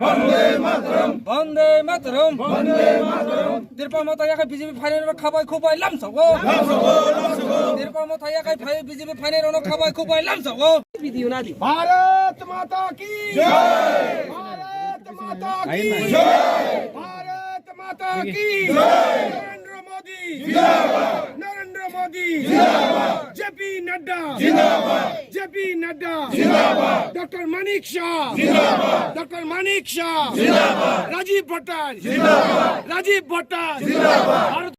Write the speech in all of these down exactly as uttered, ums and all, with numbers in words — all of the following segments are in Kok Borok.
Bande Mataram! Bande Mataram! Bande Mataram! Dirpa Motha yakai B J P phainairokno khabai khubai lamsao. Lamsao, lamsao! Dirpa Motha yakai phai B J P phainairokno khabai khubai lamsao. Video nadi. Bharat Mata ki jai! Bharat Mata ki jai! Bharat Mata ki jai! Narendra Modi! Zindabad! Narendra Modi! Zindabad! J P Nadda! Zindabad! J P Nadda! Zindabad! Doctor Manik Shah! Zindabad! Doctor Manik Shah! Zindabad! Rajiv Bhattacharya! Zindabad! Rajiv Bhattacharya! Zindabad! Bharat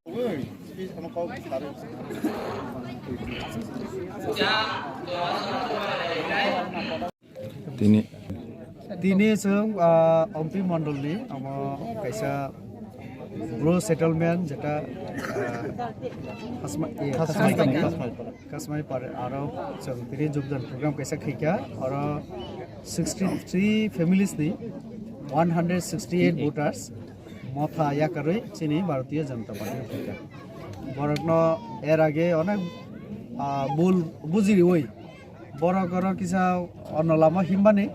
Tini. Tini chwng, ah, Ompi Mondolni omo kaisa Bru settlement jeta, ah, Khasma-, eh, Khasmai Khasmai Khasmai. Khasmai par aro chwng tini jogdan program kaisa khaikha, oro sixty three families ni one hundred sixty eight voters motha yakarwi chini Bharatiya Janata Party khaikha. Borokno er age onek, ah, bul bujiriwi borok oro kisa onno lama himbani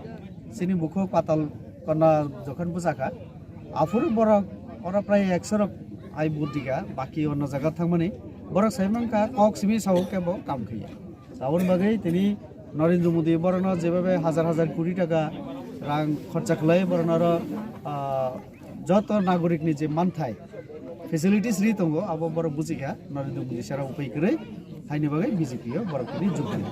chini bukhuk patal konna jokhon bwchakha. Aphuru borok oro prai ekso rok ai vote rikha, baki onno jaga thangmani. Borok sai mankha kok simi sao kebo kam khaiya. Aboni bagwi tini Narendra Modi borokno jebabe hajar hajar koti taka rang khorcha khlai borokno oro, ah, joto nagorikni je manthai facilities ri tongo, abo borok bujikha Narendra Modi sara upai kwrwi, haini bagwi B J P o borok tini jukdi.